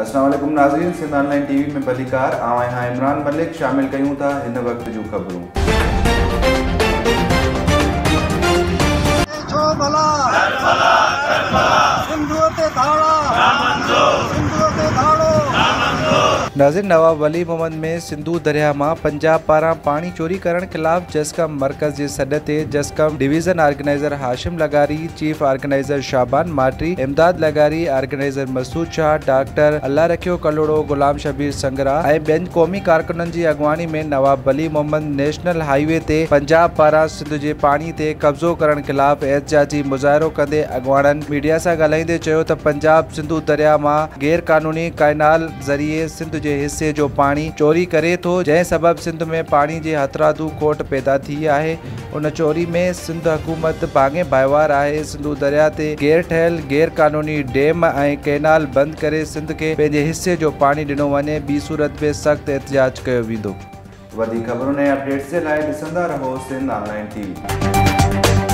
السلام عليڪم ناظرين سنڌ آن لائين ٽي وي ۾ ڀليڪار آئون آهيان عمران ملڪ شامل ڪيون ٿا هن وقت جون خبرون. ڇو ڀلا ڪربلا ڪربلا سنڌوء تي ڌاڙا نامنظور سنڌوء تي ڌاڙو نامنظور. ناظرين نواب ولي محمد ۾ سنڌو درياهه مان پنجاب پاران پاڻي چوري ڪرڻ خلاف جسقم مرڪز جي سڏ تي جسقم ڊويزن آرگنائيزر هاشم لغاري، چيف آرگنائيزر شعبان ماٽري، امداد لغاري، آرگنائيزر مسعود شاهه، ڊاڪٽر الله رکيو ڪلهوڙو، غلام شبير سنگرا ۽ ٻين قومي ڪارڪنن جي اڳواڻي ۾ Nawab Wali Muhammad national highway تي پنجاب پاران سنڌ جي پاڻي تي قبضو ڪرڻ خلاف احتجاجي مظاهرو ڪندي اڳواڻن ميڊيا سان ڳالهائيندي چيو ته پنجاب سنڌو درياء مان غير قانوني ڪئنال ذريعي سنڌ جي حصي جو پاڻي چوري ڪري ٿو جنهن سبب سنڌ ۾ پاڻي جي هٿرادو کوٽ پيدا ٿي آهي ان چوري ۾ سنڌ حڪومت ڀاڱي ڀائيوار آهي سنڌو درياء تي غير ٺهيل غير قانوني ڊيم ۽ ڪئنال بند ڪري سنڌ کي پنهنجي حصي جو پاڻي ڏنو وڃي ٻي صورت ۾ سخت احتجاج ڪيو ويندو. وڌيڪ خبرن ۽ اپڊيٽس جي لاء ڏسندا رهو سنڌ آن لائين ٽي وي.